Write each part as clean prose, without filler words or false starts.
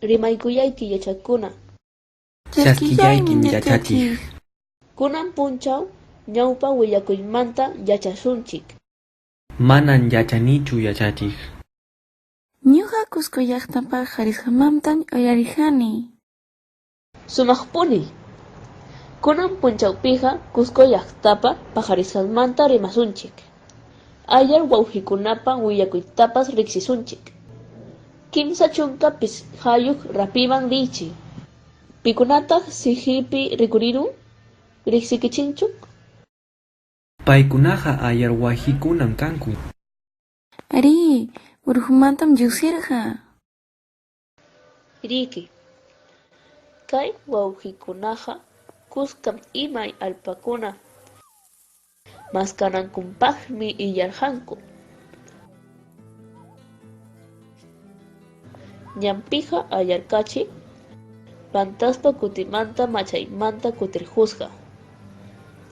Rimaykullayki yachaqkuna. Chaskillaykim yachachiq. Kunan punchaw ñawpa willakuymanta yachasunchik. Manam yachanichu yachachiq. Ñuqa Cusco llaqtapa paqarisqanmantam uyarirqani. Sumaqpuni! Kunan punchawpiqa Cusco llaqtapa paqarisqanmanta rimasunchik. Ayar wawqikunapa willakuytapas riqsisunchik. 35 rapiman riychik. Pikunataq siqipi rikurirun? Riqsinkichikchu? Paykunaqa ayar wawqikunam kanku. Arí, urqumantam lluqsirqa. Riki. Kay wawqikunaqa kuskam imay allpakuna maskanankupaqmi illarqanku. Ñanpiqa Ayarkachi pantaspa kutimanta machaymanta kutirqusqa,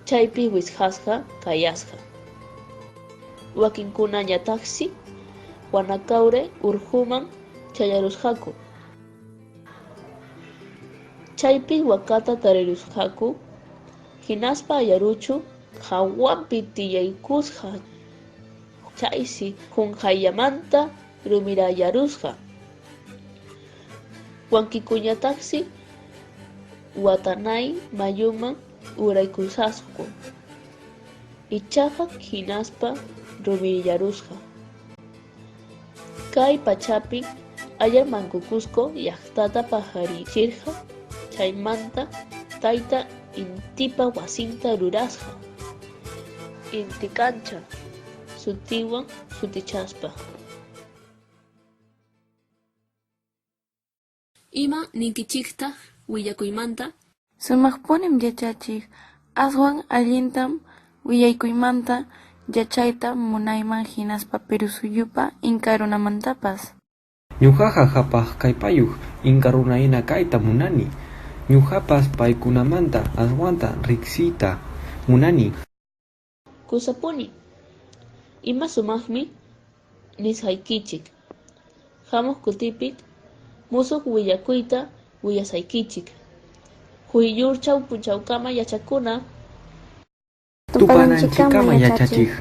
chaypi wichqasqa kayasqa. Wakinkunañataqsi Huanacaure urquman chayarusqaku. Chaypi wakata tarirusqaku, hinaspa Ayaruchu hawanpi tiyaykusqa, chaysi qunqayllamanta rumirayarusqa. Wakinkuñataqsi Watanay mayuman uraykusqaku, ichaqa hinaspa rumiriyarusqa. Kay pachapim Ayar Manco Cusco llaqtata paqarichirqa, chaymanta tayta Intipa wasinta rurasqa, Intikancha sutiwan sutichaspa. Ima ninkichiktaq willakuymanta? Sumaqpunim yachachiq, aswan allintam willakuymanta yachayta munayman hinaspa Perú suyupa Inka runamantapas. Ñuqaqa qhapaq kallpayuq Inka runahina kayta munani. Ñuqapas paykunamanta aswanta riqsiyta munani. Kusapuni. Ima sumaqmi nisqaykichik. Hamuq kutipi musuq willakuyta willasaykichik. Quyllurchaw punchawkama yachaqkuna. Tupananchikkama yachachiq.